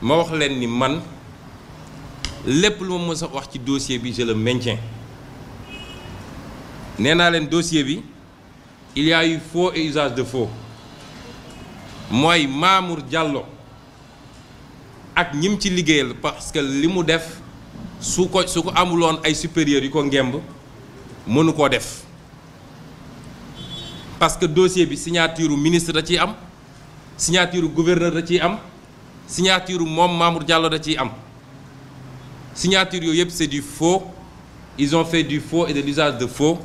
ma wax leen ni man lépp lu ma mës a wax ci dossier bi je le maintiens nee naa leen dossier bi il y a eu faux et usage de faux mooy Mamour Diallo ak ñim ci liggéeyal parce que li mu def su ko amuloon ay supérieurs yu ko ngemb mënu koo def parce que dossier bi signature ministre da ciy am signature gouverneur da ciy am signature moom Mamour Diallo da ciy am signature yooyu yëpp c'est du faux ils ont fait du faux et de l'usage de faux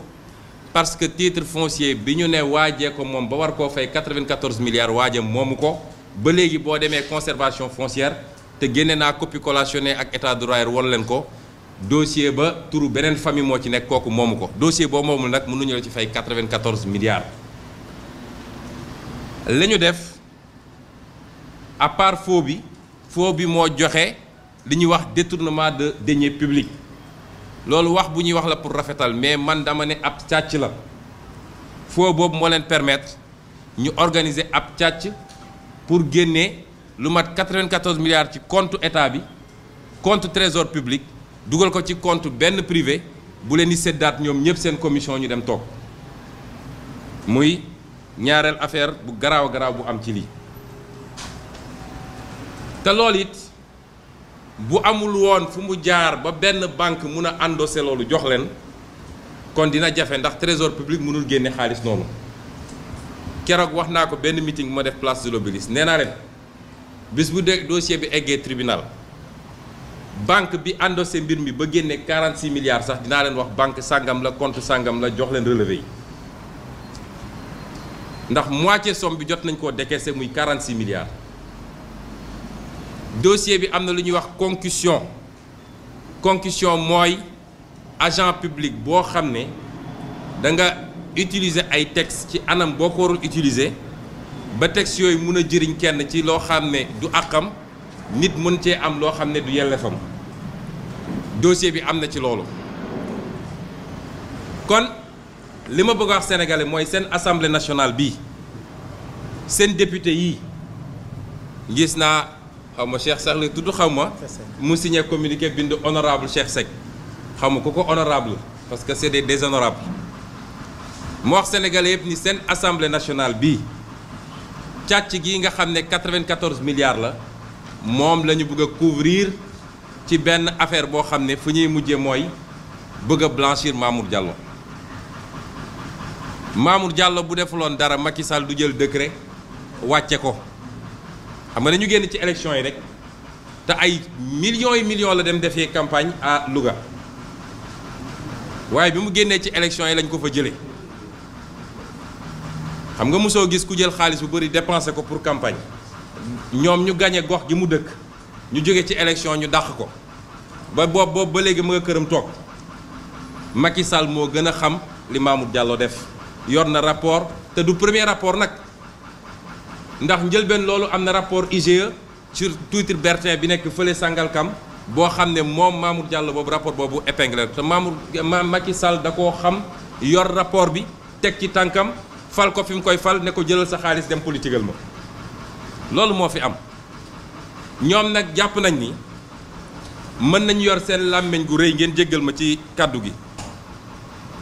parce que titre foncier bi ñu ne waajee ko moom ba war koo fay 94 milliards waaje moomu ko ba léegi boo demee conservation foncière te génne naa copie collationnée ak état de droit won leen ko dossier ba turu beneen famille moo ci nekk kooku moomu ko dossier boo moomul nag mënuñu la ci fay 94 milliards la ñu def à part faux bi moo joxe li ñuy wax détournement de deniers publics loolu wax bu ñuy wax la pour rafetal mais man dama ne ab càcc la faux boobu moo leen permettre ñu organiser ab càcc pour génne lu mat 94 milliards ci compte état bi compte trésor public dugal ko ci compte benn privé bu leen di séddaat ñoom ñëpp seen commission ñu dem toog muy ñaareel affaire bu garaaw bu am ci lii te loolu it bu amul woon fu mu jaar ba benn banque mun a endossé loolu jox leen kon dina jafe ndax trésor public mënul génne xaalis noonu keroog wax naa ko benn meeting ma def place de l'Obélisque nee naa leen bis bu dee dossier bi eggee tribunal banque bi endossé mbir mi ba génne 46 milliards sax dinaa leen wax banque sàngam la compte sàngam la jox leen relevé yi ndax moitié somme bi jot nañ koo décaissé muy 46 milliards dossier bi am na lu ñuy wax concussion mooy agent public boo xam ne da nga utiliser ay textes ci anam boo ko warul utiliser ba textes yooyu mun a jëriñ kenn ci loo xam ne du àqam nit mën cee am loo xam ne du yellefam dossier bi am na ci loolu kon li ma bëgg a wax sénégalais mooy seen assemblée nationale bii seen député yii gis naa xaw ma Cheikh Seck la tudd xaw ma mu signé communiqué bind honorable Cheikh Seck xaw ma ku ko honorable parce que c'est des déshonorables mu wax sénégalais yëpp ni seen assemblée nationale bii càcc gi nga xam ne 94 milliards la moom la ñu bëgg a couvrir ci benn affaire boo xam ne fu ñuy mujjee mooy bëgg a blanchir Mamour Diallo bu defuloon dara Macky Sall du jël décret wàcce ko xam nga ne ñu génn ci élection yi rek te ay millions la dem defee campagne à Louga waaye bi mu génnee ci élection yi lañ ko fa jëlee xam nga mosoo gis ku jël xaalis bu bari dépensé ko pour campagne ñoom ñu gañe gox gi mu dëkk ñu jóge ci élection ñu dàq ko ba boobu ba léegi mu nga këram toog Macky Sall moo gën a xam li Mamour Diallo def yor na rapport te du premier rapport nag ndax njëlbeen loolu am na rapport IGE sur Twitter Bertin bi nekk fële Sangalkam boo xam ne moom Mamour Diallo boobu rapport boobu épinglé te Macky Sall da koo xam yor rapport bi teg ci tànkam fal ko fi mu koy fal ne ko jëlal sa xaalis dem politigal ma loolu moo fi am ñoom nag jàpp nañ ni mën nañu yor seen làmmiñ gu rëy ngeen jéggal ma ci kàddu gi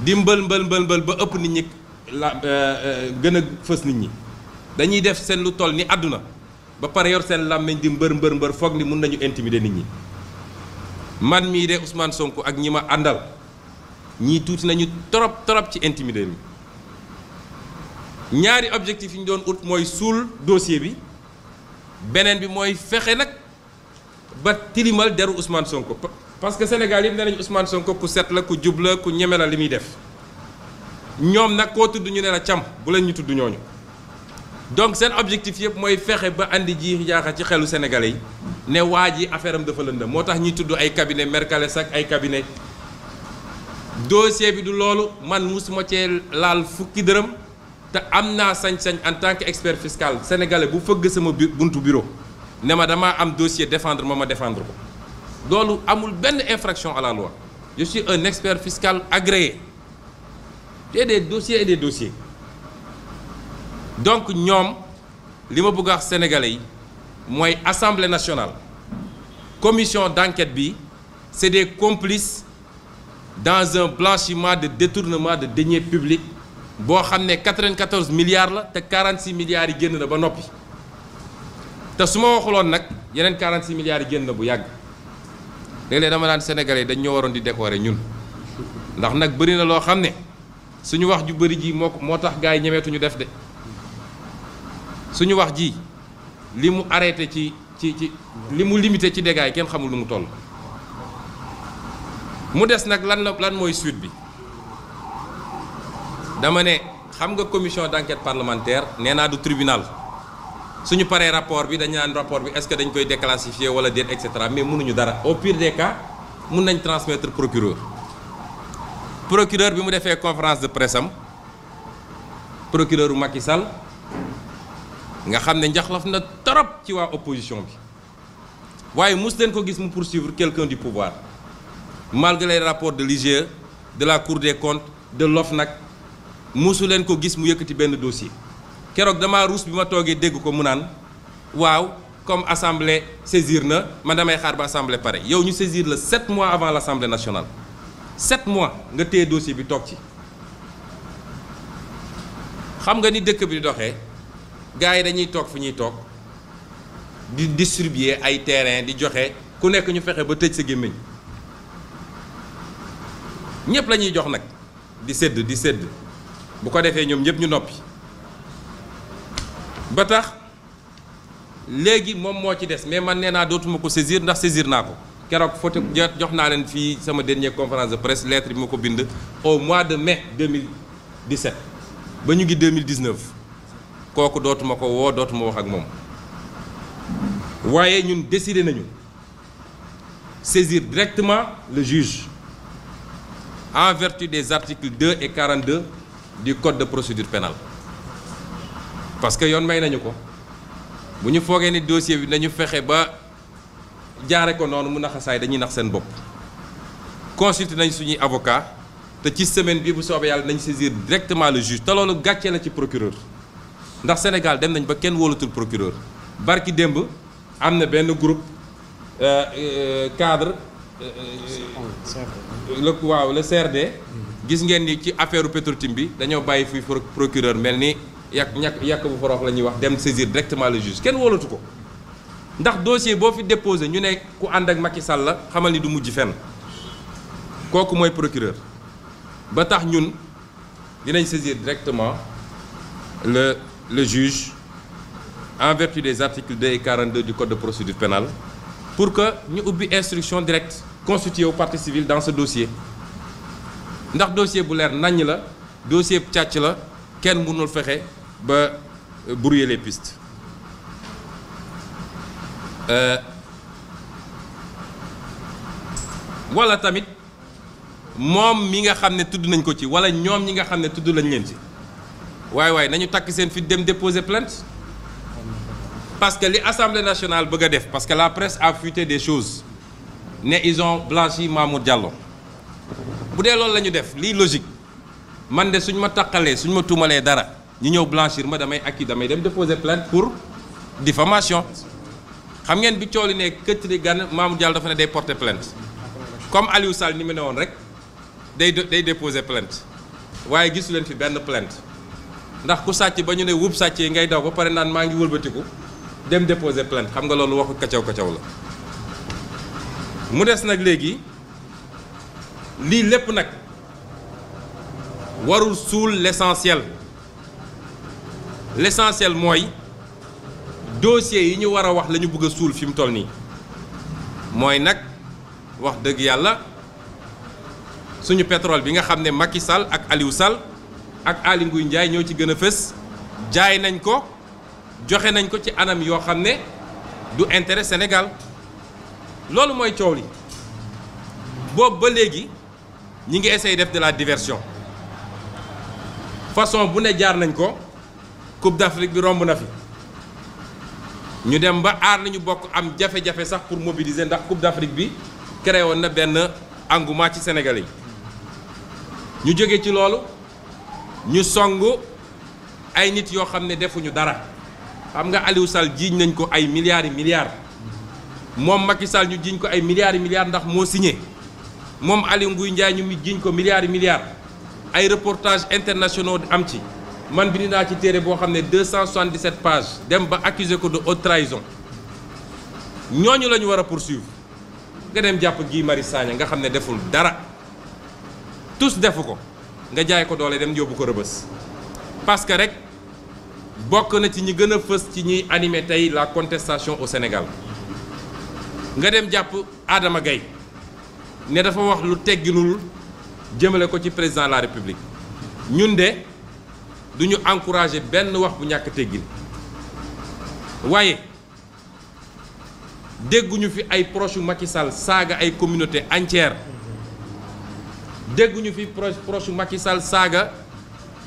di mbël ba ëpp nit ñi gën a fës nit ñi dañuy def seen lu toll ni àdduna ba pare yor seen làmmiñ di mbër foog ni mun nañu intimider nit ñi man mii de Ousmane Sonko ak ñi ma àndal ñii tuuti nañu trop ci intimider mi ñaari objectif yi ñu doon ut mooy suul dossier bi beneen bi mooy fexe nag ba tilimal deru Ousmane Sonko parce que Sénégal yëpp nee nañu Ousmane Sonko ku set la ku jub la ku ñeme la li muy def ñoom nag koo tudd ñu ne la cam bu leen ñu tudd ñooñu donc seen objectif yëpp mooy fexe ba andi ji jaaxa ci xelu sénégalais yi ne waa ji affaire am dafa lëndëm moo tax ñuy tudd ay cabinet Mercalès ak ay cabinet dossier bi du loolu man musuma cee laal fukki dërëm te am naa sañ-sañ en tant que expert fiscal sénégalais bu fëgg sama buntu bureau ne ma damaa am dossier défendre ma défendre ko loolu amul benn infraction à la loi je suis un expert fiscal agréé j'ai des dossiers et des dossiers donc ñoom li ma bëgg a wax sénégalais yi mooy assemblée nationale commission d'enquête bi c'est des complices dans un blanchiment de détournement de deniers publics boo xam ne 94 milliards la te 46 milliards yi génn na ba noppi te su ma waxuloon nag yeneen 46 milliards yi génn na bu yàgg léeg-léeg dama naan sénégalais dañ ñoo waroon di décorer ñun ndax nag bëri na loo xam ne suñu wax ju bëri ji moo tax gars yi ñemeetuñu def de suñu wax ji li mu arrêté ci li mu limité ci dégâts yi kenn xamul lu mu toll. mu des nag lan mooy suite bi dama ne xam nga commission d'enquête parlementaire nee naa du tribunal suñu paree rapport bi dañu naan rapport bi est-ce que dañ koy déclassifier wala déet et cetera mais mënuñu dara au pire des cas mun nañ transmettre procureur bi mu defee conférence de presse am procureur u Macky Sall nga xam ne njaxlaf na torop ci waa opposition bi waaye mus leen ko gis mu poursuivre quelqu'un du pouvoir malgré les rapports de l'IGE de la Cour des comptes de l'OFNAC musu leen ko gis mu yëkkati benn dossier keroog damaa ruus bi ma toogee dégg ko mu naan waaw comme assemblée saisir na man damay xaar ba assemblée pare yow ñu saisir la 7 mois avant l'Assemblée nationale 7 mois nga téye dossier bi toog ci xam nga ni dëkk bi di doxee gars yi dañuy toog fi ñuy toog di distribuer ay terrain di joxe ku nekk ñu fexe ba tëj sa gémmiñ ñëpp la ñuy jox nag di sédd bu ko defee ñoom ñëpp ñu noppi ba tax léegi moom moo ci des mais man nee naa dootuma ko saisir ndax saisir naa ko keroog photo jox naa leen fii sama dernière conférence de presse lettre bi ma ko bind au mois de mai 2017 ba ñu ngi 2019 kooku dootuma ko woo dootuma wax ak moom waaye ñun décidé nañu saisir directement le juge en vertu des articles 2 et 42 du code de procédure pénale parce que yoon may nañu ko bu ñu foogee ni dossier bi nañu fexe ba jaare ko noonu mu naxasaay dañuy nax seen bopp consulté nañ suñuy avocat te ci semaine bi bu soobee yàlla nañ saisir directement le juge te loolu gàcce la ci procureur ndax Sénégal dem nañ ba kenn wóolatul procureur barki démb am na benn groupe cadre le CRD gis ngeen ni ci affaire Petro-Tim bi dañoo bàyyi fi procureur mel ni yàq bu forox la ñuy wax dem saisir directement le juge kenn wóolatu ko ndax dossier boo fi déposé ñu ne ku ànd ak Macky Sall la xamal ni du mujj fenn kooku mooy procureur ba tax ñun dinañ saisir directement le juge en vertu des articles 2 et 42 du code de procédure pénale pour que ñu ubbi instruction directe constituée au partie civile dans ce dossier ndax dossier bu leer naññ la dossier càcc la kenn mënul fexe ba brouiller les pistes wala tamit moom mi nga xam ne tudd nañ ko ci wala ñoom ñi nga xam ne tudd lañ leen ci waaye nañu takk seen fi dem déposer plainte parce que li Assemblée nationale bëgg a def parce que la presse a fuité des choses ne ils ont blanchi Mamour Diallo bu dee loolu la ñu def lii logique man de suñ ma taqalee suñ ma tuumalee dara ñu ñëw blanchir ma damay dem déposer plainte pour diffamation xam ngeen bi coow li ne këccëri gan Mamour Diallo dafa ne day porter plainte comme Aliou Sall ni mu ne woon rek day déposer plainte waaye gisu leen fi benn plainte ndax ku sàcc ba ñu ne wub sàccee ngay daw ba pare naan maa ngi wëlbatiku dem déposer plainte xam nga loolu waxu kacaw la mu des nag léegi lii lépp nag warul suul l'essentiel mooy dossier yi ñu war a wax la ñu bëgg a suul fi mu toll nii mooy nag wax dëgg yàlla suñu pétrole bi nga xam ne Macky Sall ak Aliou Sall ak Aly Ngouille Ndiaye ñoo ci gën a fës jaay nañ ko joxe nañ ko ci anam yoo xam ne du intérêt Sénégal loolu mooy coow li boobu ba léegi ñi ngi essayer def de la diversion façon bu ne jaar nañ ko Coupe d'Afrique bi romb na fi ñu dem ba aar nañu bokk am jafe-jafe sax pour mobiliser ndax Coupe d'Afrique bi créé woon na benn engouement ci Sénégalais yi ñu jóge ci loolu ñu song ay nit yoo xam ne defuñu dara xam nga Aliou Sall jiiñ nañ ko ay milliards moom Macky Sall ñu jiñ ko ay milliards et milliards ndax moo signé moom Aly Ngouille Ndiaye ñu jiñ ko milliards et milliards ay reportages internationaux am ci man bind naa ci téere boo xam ne 277 pages dem ba accuser ko de haute trahison ñooñu la ñu war a poursuivre nga dem jàpp Guy Marius Sagna nga xam ne deful dara tous defu ko nga jaay ko doole dem yóbbu ko rëbës parce que rek bokk na ci ñi gën a fës ci ñuy animer tey la contestation au Sénégal nga dem jàpp Adama Gaye ne dafa wax lu tegginul jëmale ko ci président de la République ñun de duñu encourager benn wax bu ñàkk teggin waaye dégguñu fi ay proche yu Macky Sall saaga ay communauté entière dégguñu fi proche yu Macky Sall saaga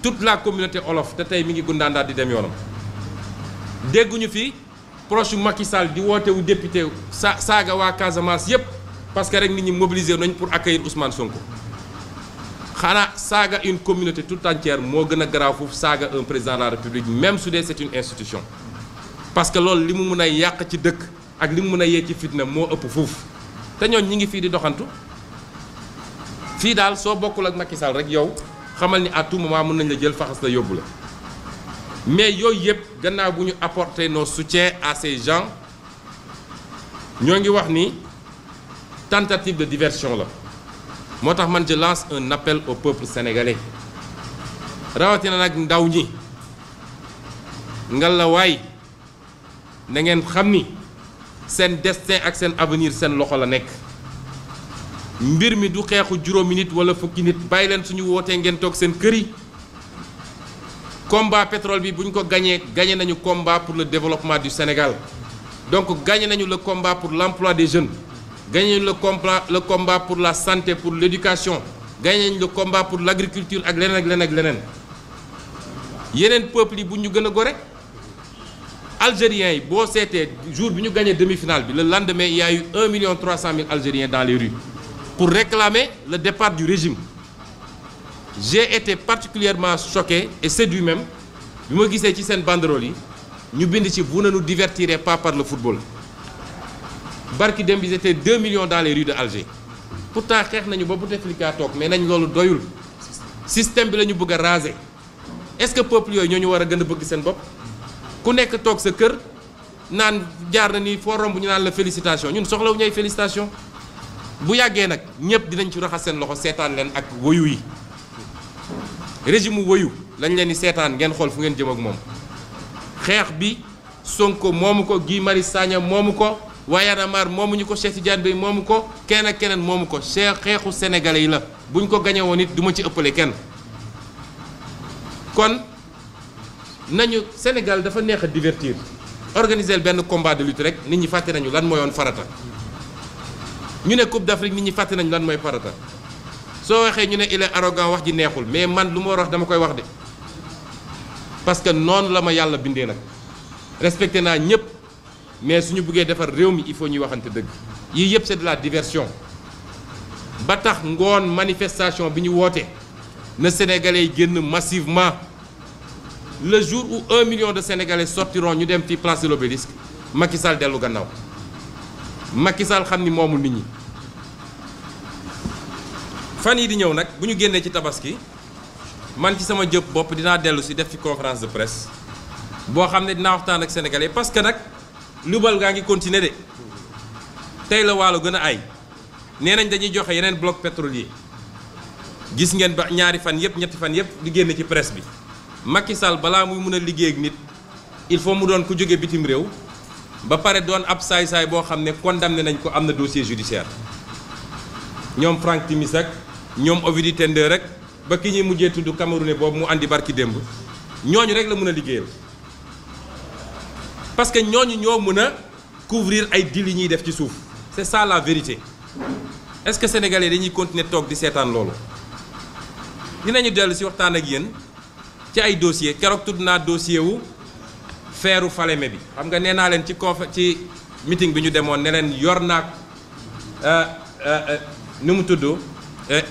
toute la communauté olof te tey mi ngi gundaandaat di dem yoonam dégguñu fi proche yu Macky Sall di woote wu député saaga waa Casamance yépp parce que rek nit ñi mobiliser nañ pour accueillir Ousmane Sonko xanaa saaga une communauté toute entière moo gën a garaaw foofu saaga un président de la République même su dee c'est une institution parce que loolu li mu mën a yàq ci dëkk ak li mu mën a yee ci fitna moo ëpp foofu te ñooñ ñi ngi fii di doxantu fii daal soo bokkul ak Macky Sall rek yow xamal ni à tout moment mën nañ la jël faxas la yóbbu la mais yooyu yëpp gannaaw bu ñu apporter nos soutiens à ces gens ñoo ngi wax ni tentative de diversion la moo tax man je lance un appel au peuple sénégalais rawatina nag ndaw ñi ngal la waay na ngeen xam ni seen destin ak seen avenir seen loxo la nekk mbir mi du xeexu juróomi nit wala fukki nit bàyyi leen suñu wootee ngeen toog seen kër yi combat pétrole bi bu ñu ko gagné nañu combat pour le développement du Sénégal donc gagné nañu le combat pour l'emploi des jeunes gagné nañu le combat pour la santé pour l'éducation gagné nañu le combat pour l'agriculture ak leneen ak leneen ak leneen yeneen peuples yi bu ñu gën a gore Algériens yi boo seetee jour bi ñu gagné demi-finale bi le lendemain il y a eu 1 300 000 Algériens dans les rues pour réclamer le départ du régime. J'ai été particulièrement choqué et séduit même bi ma gisee ci seen banderole yi ñu bind ci vous ne nous divertirez pas par le football barki dem bi étaient 2 millions dans les rues de Alger pourtant xeex nañu ba Bouteflika toog mais nañ loolu doyul système bi la ñu bëgg a raser est-ce que peuple yooyu ñoo ñu war a gën a bëgg seen bopp ku nekk toog sa kër naan jaar na ni foo romb ñu naan la félicitation ñun soxlawu ñay félicitation bu yàggee nag ñëpp dinañ ci raxas seen loxo seetaan leen ak woyu yi régime mu woyu lañ leen di seetaan ngeen xool fu ngeen jëm ak moom xeex bi Sonko moomu ko Guy Marius Sagna moomu ko Y'en a marre moomuñu ko Cheikh Tidiane Bèye moomu ko kenn ak keneen moomu ko xeexu sénégalais yi la buñ ko gañe woon it du ma ci ëppale kenn kon nañu Sénégal dafa neex a divertir organiser benn combat de lutte rek nit ñi fàtte nañu lan mooyoon farata ñu ne Coupe d'Afrique nit ñi fàtte nañu lan mooy farata soo waxee ñu ne il est arrogant wax ji neexul mais man lu ma war a wax dama koy wax de parce que noonu la ma yàlla bindee nag respecté naa ñëpp mais suñu bëggee defar réew mi il faut ñuy waxante dëgg yii yëpp c'est de la diversion ba tax ngoon manifestation bi ñu woote na Sénégalais yi génn massivement le jour où 1 million de Sénégalais sortiront ñu dem ci place de l'Obélisque Macky Sall dellu gannaaw Macky Sall xam ni moomul nit ñi fan yi di ñëw nag bu ñu génnee ci tabaski man ci sama jëpp bopp dinaa dellu si def fi conférence de presse boo xam ne dinaa waxtaan ak sénégalais parce que nag lubal gaa ngi continuer de tey la waalo gën a ay nee nañ dañuy joxe yeneen bloc pétrolier gis ngeen ba ñaari fan yëpp ñetti fan yëpp di génn ci presse bi Macky Sall balaa muy mun a liggéey ak nit il faut mu doon ku jóge bitim réew ba pare doon ab saay-saay boo xam ne condamné nañ ko am na dossier judiciaire ñoom Franck Timis ak ñoom Ovidiu Tendeur rek ba ki ñuy mujjee tudd Camerounais boobu mu andi barki démb ñooñu rek la mën a liggéeyal parce que ñooñu ñoo mën a couvrir ay dil yi ñuy def ci suuf c'est ça la vérité est-ce que sénégalais dañuy continuer toog di seetaan loolu dinañu dellu ci waxtaan ak yéen ci ay dossier keroog tudd naa dossier wu feeru Falémé bi xam nga nee naa leen ci meeting bi ñu demoon ne leen yor naag nu mu tudd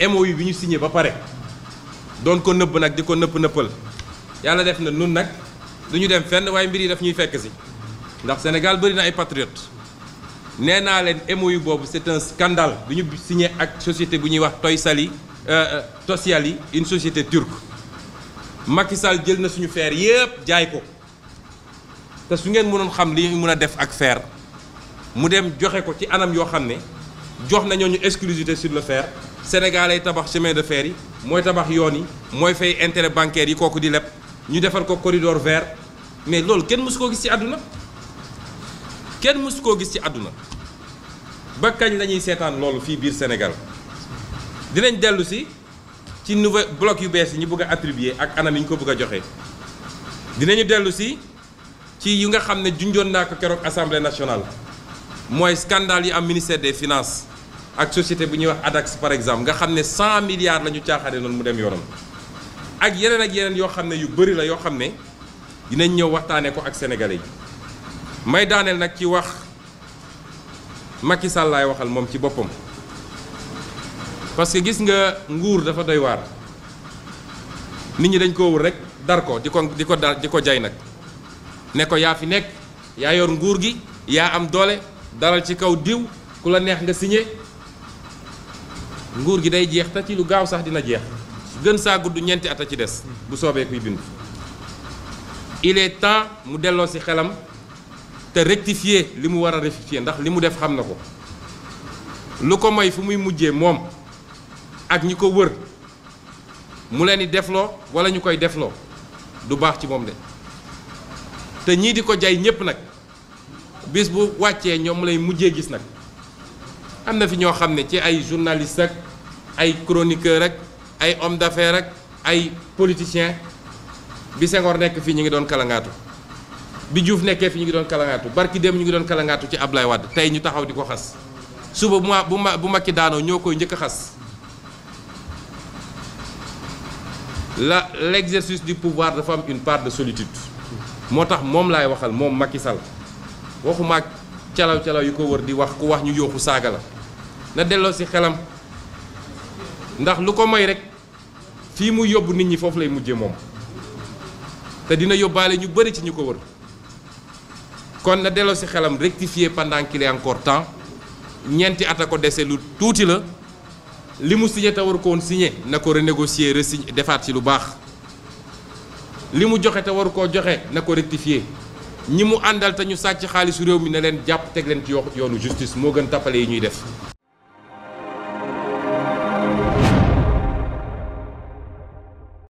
MOU bi ñu signé ba pare doon ko nëbb nag di ko nëppal yàlla def na nun nag du ñu dem fenn waaye mbir yi daf ñuy fekk si ndax Sénégal bëri na ay patriotes nee naa leen MOU boobu c'est un scandale bi ñu signé ak société bu ñuy wax Tosyali une société turque Macky Sall jël na suñu fer yépp jaay ko te su ngeen mënoon xam li mën a def ak fer mu dem joxe ko ci anam yoo xam ne jox nañoo ñu exclusivité sur le fer Sénégal ay tabax chemin de fer yi mooy tabax yoon yi mooy fay intérêt bancaire yi kooku di leb ñu defar ko corridor vert mais loolu kenn mësu koo gis ci àdduna kenn mësu koo gis ci àdduna ba kañ la ñuy seetaan loolu fii biir Sénégal dinañ dellu si ci nouveau bloc yu bees yi ñu bëgg a attribuer ak anam yi ñu ko bëgg a joxe dinañu dellu si ci yi nga xam ne junjoon naa ko keroog assemblée nationale mooy scandale yi am ministère des finances ak société bu ñuy wax ADAX par exemple nga xam ne 100 milliards la ñu caaxaane noonu mu dem yoonam ak yeneen yoo xam ne yu bëri la yoo xam ne dinañ ñëw waxtaanee ko ak sénégalais yi may daaneel nag ci wax Macky Sall laay waxal moom ci boppam parce que gis nga nguur dafa doy waar nit ñi dañ koo wër rek dar ko di ko jay nag ne ko yaa fi nekk yaa yor nguur gi yaa am doole daral ci kaw diw ku la neex nga signé nguur gi day jeex te ci lu gaaw sax dina jeex gën saa gudd ñeenti at a ci des bu soobee kuy bind il est temps mu delloo ci xelam te rectifier li mu war a rectifier ndax li mu def xam na ko lu ko moy fu muy mujjee moom ak ñi ko wër mu leen di defloo wala ñu koy defloo du baax ci moom de te ñii di ko jay ñépp nag bis bu wàccee ñoom lay mujjee gis nag am na fi ñoo xam ne ci ay journaliste ak ay chroniqueur ak ay homme d'affaires ak ay politiciens bi Senghor nekk fii ñu ngi doon kalangaatu bi Diouf nekkee fi ñu ngi doon kalangaatu barki dem ñu ngi doon kalangaatu ci Ablaye Wade tey ñu taxaw di ko xas suba bu Macky daanoo ñoo koy njëkk a xas l'exercice du pouvoir dafa am une part de solitude moo tax moom laay waxal moom Macky Sall waxuma ak calaw yu ko wër di wax ku wax ñu yooxu saaga la na delloo ci xelam ndax lu ko may rek fii mu yóbbu nit ñi foofu lay mujjee moom te dina yóbbaale ñu bari ci ñu ko wër kon na delloo ci xelam rectifier pendant qu'il est encore temps ñeenti at a ko dese lu tuuti la li mu signé te war ko woon signé na ko renégocier resigné defaat ci lu baax li mu joxe te waru koo joxe na ko rectifier ñi mu àndal te ñu sàcc xaalisu réew mi ne leen jàpp teg leen ci yoonu justice moo gën tappale yi ñuy def